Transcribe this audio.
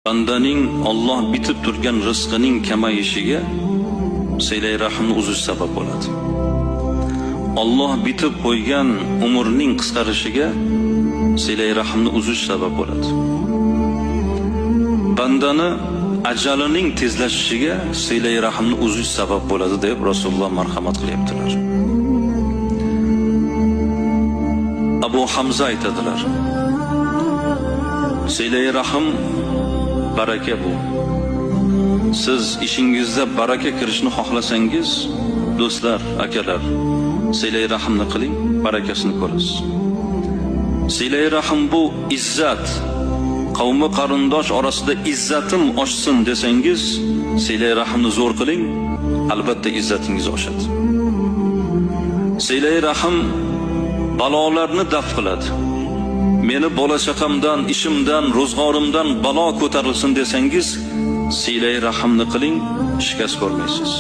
Bandaning Alloh bitib turgan rizqining kamayishiga silay rahmni uzish sabab bo'ladi. Alloh bitib qo'ygan umrning qisqarishiga silay rahmni uzish sabab bo'ladi. Bandani ajalining tezlashishiga silay rahmni uzish sabab bo'ladi deb Rasululloh marhamat qilyaptilar. Abu Hamza aytadilar: silay rahm baraka bu. Siz ishingizda baraka kirishni xohlasangiz, do'stlar, akalar, silay rahmni qiling, barakasini ko'rasiz. Silay rahm bu izzat. Qavmi qarindosh orasida izzatim oshsin desangiz, silay rahmni zo'r qiling, albatta izzatingiz oshadi. Silay rahm balolarni daf qiladi. Meni bola chaqamdan, ishimdan, ro'zg'orimdan balo ko'tarilsin desangiz, silay rahmni qiling, shikast ko'rmaysiz.